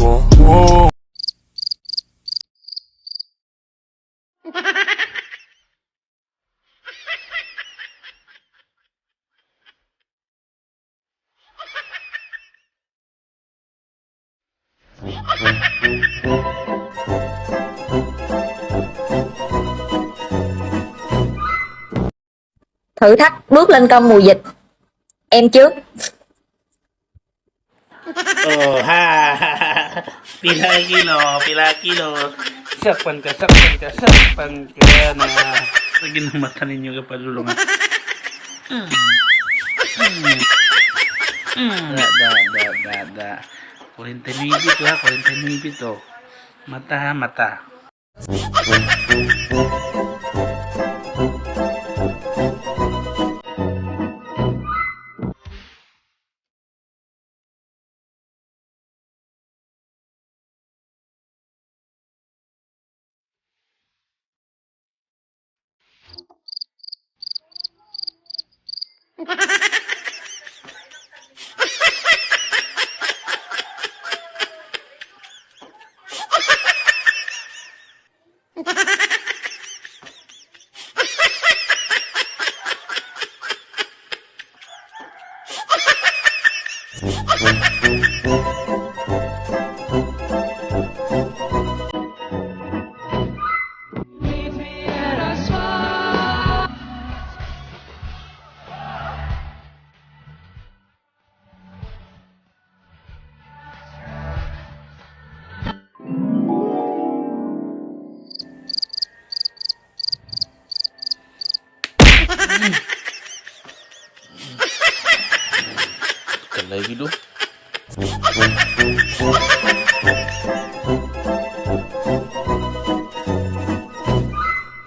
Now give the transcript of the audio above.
Whoa. Thử thách bước lên cân mùa dịch. Em trước. Oh, ha. Pila kilo, pila kilo. Sakpan ka, sakpan ka, sakpan ka na. Lagi ng mata ninyo kapalulungan. Da, da, da, da, da. 49 to ha, 49 to. Mata ha, mata. Kalay gitu.